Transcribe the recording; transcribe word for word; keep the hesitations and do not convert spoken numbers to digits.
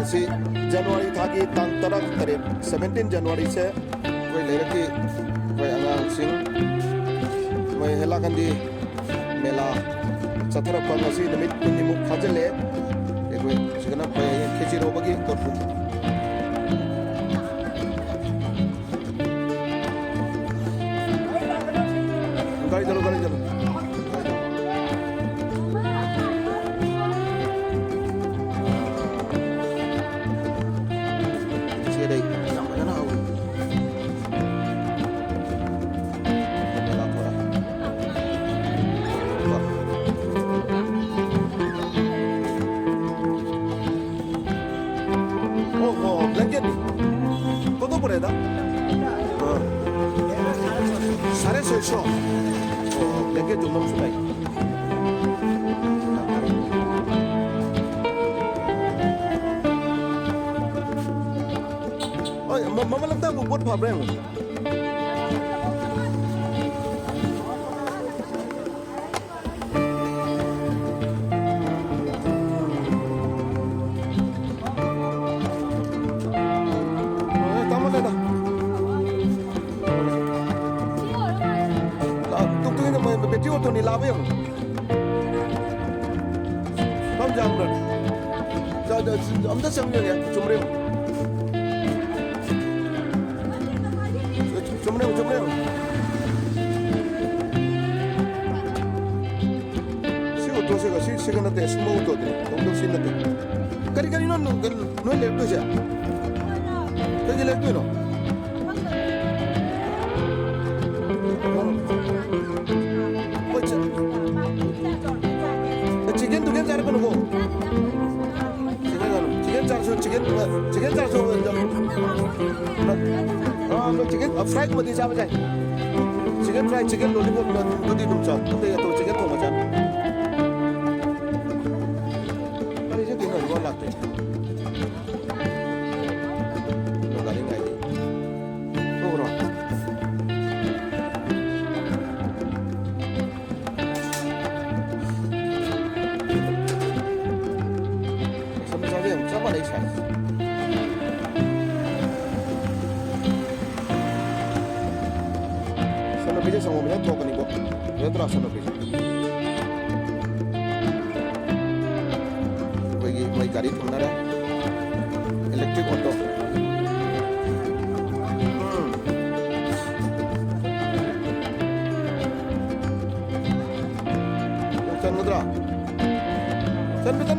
ꯁꯤ ꯖꯅꯋꯥꯔꯤ ꯊꯥꯒꯤ ꯇꯥꯡ ꯇꯔꯥ ꯇꯔꯦꯠ, seventeen January ꯁꯦ, ꯑꯩꯈꯣꯏ ꯂꯩꯔꯛꯀꯤ ꯑꯩꯈꯣꯏ ꯑꯉꯥꯡꯁꯤꯡ, ꯑꯩꯈꯣꯏ ꯍꯦꯂꯥꯀꯟꯗꯤ ꯃꯦꯂꯥ ꯆꯠꯊꯔꯛꯄ ꯉꯁꯤ ꯅꯨꯃꯤꯠ ꯀꯨꯟꯅꯤꯃꯨꯛ ꯐꯥꯖꯤꯜꯂꯛꯑꯦ꯫ ꯑꯩꯈꯣꯏ ꯁꯤꯗꯅ ꯑꯩꯈꯣꯏ ꯍꯌꯦꯡ ꯈꯦꯆꯤ ꯍꯧꯕꯒꯤ ꯀꯣꯔꯐꯨ꯫ ꯒꯥꯔꯤ ꯆꯠꯂꯣ, ꯒꯥꯔꯤ ꯆꯠꯂꯣ꯫ ꯁꯤꯗꯩ ꯌꯥꯝ ꯐꯖꯅ ꯍꯧꯔꯤ꯫ Oh, oh, blanket. ¿Cuánto por edad? Ah. Sare soy yo. Oh, blanket yo no soy. Ay, ma-, mama lang tayo, buat pa, Breng. ꯑꯣ, ꯇꯥꯃꯣ ꯂꯩꯔꯣ꯫ ꯂꯥ-, ꯇꯨꯛ ꯇꯨꯛ ꯏꯅ ꯃꯣꯏ ꯕꯦꯇ꯭ꯔꯤ ꯑꯣꯇꯣꯅꯤ ꯂꯥꯕ ꯌꯦꯡꯉꯨ꯫ ꯐꯝ ꯌꯥꯝꯕ꯭ꯔꯥ? ꯆ-, ꯆ-, ꯑꯝꯇ ꯆꯪꯕꯤꯌꯨꯅꯦ, ꯆꯨꯝꯕ꯭ꯔꯥ ꯌꯦꯡꯉꯨ꯫ ꯆꯨꯝꯅꯦ, ꯆꯨꯝꯅꯦ꯫ ꯁꯤ ꯑꯣꯇꯣꯁꯤꯒ ꯁꯤ, ꯁꯤꯒ ꯅꯠꯇꯦ, ꯁꯨꯝꯕ ꯑꯣꯇꯣꯗꯤ꯫ ꯇꯧꯗꯧ ꯁꯤ ꯅꯠꯇꯦ꯫ ꯀꯔꯤ ꯀꯔꯤꯅꯣ ꯅꯣꯏ, ꯅꯣꯏ ꯂꯩꯔꯛꯇꯣꯏꯁꯦ? ꯀꯩꯒꯤ ꯂꯩꯔꯛꯇꯣꯏꯅꯣ? ꯍꯣꯏ, ꯆ-, ꯆꯤꯛꯀꯟ ꯇꯨꯀꯦꯟ ꯆꯥꯔꯛꯀꯅꯨꯀꯣ꯫ ꯆꯤꯛꯀꯟ ꯆꯥꯔꯨ-, ꯆꯤꯛꯀꯟ ꯆꯥꯔꯁꯨ, ꯆꯤꯛꯀꯟ, ꯆꯤꯛꯀꯟ ꯆꯥꯔꯁꯨ, ꯑ, ꯑ, ꯆꯤꯛꯀꯟ, ꯑ, ꯐ꯭ꯔꯥꯏꯒꯨꯝꯕꯗꯤ ꯆꯥꯕ ꯌꯥꯏ꯫ ꯆꯤꯛꯀꯟ ꯐ꯭ꯔꯥꯏ, ꯆꯤꯛꯀꯟ ꯂꯣꯂꯤꯄꯣꯞ, ꯑꯗꯨꯗꯤ ꯑꯗꯨꯝ ꯆꯥꯎ꯫ ꯑꯇꯩ ꯑꯇꯣꯞꯄ ꯆꯤꯛꯀꯟ ꯊꯣꯡꯕ ꯆꯥꯅꯤ꯫ ꯒꯥꯔꯤꯁꯦ ꯀꯩꯅꯣ ꯍꯧꯖꯤꯛꯐꯥꯎ ꯂꯥꯛꯇ꯭ꯔꯤ꯫ ꯒꯥꯔꯤ ꯉꯥꯏꯔꯤ꯫ ꯎꯕ꯭ꯔꯣ? ꯃꯆꯥ ꯃꯆꯥꯁꯦ ꯌꯥꯝ ꯆꯞ ꯃꯥꯟꯅꯩ size꯫ ꯑꯩꯁꯦ ꯁꯪꯒꯣꯝ ꯍꯦꯛ ꯊꯣꯛꯀꯅꯤꯀꯣ꯫ ꯅꯠꯇ꯭ꯔꯥ ꯁꯣꯝꯗ ꯑꯩꯈꯣꯏꯒꯤ ꯃꯣꯏ ꯒꯥꯔꯤ ꯊꯝꯅꯔꯦ꯫ Electric auto꯫ ꯎꯝ꯫ ꯆꯟꯒꯗ꯭ꯔꯥ? ꯆꯟꯕ ꯆꯟ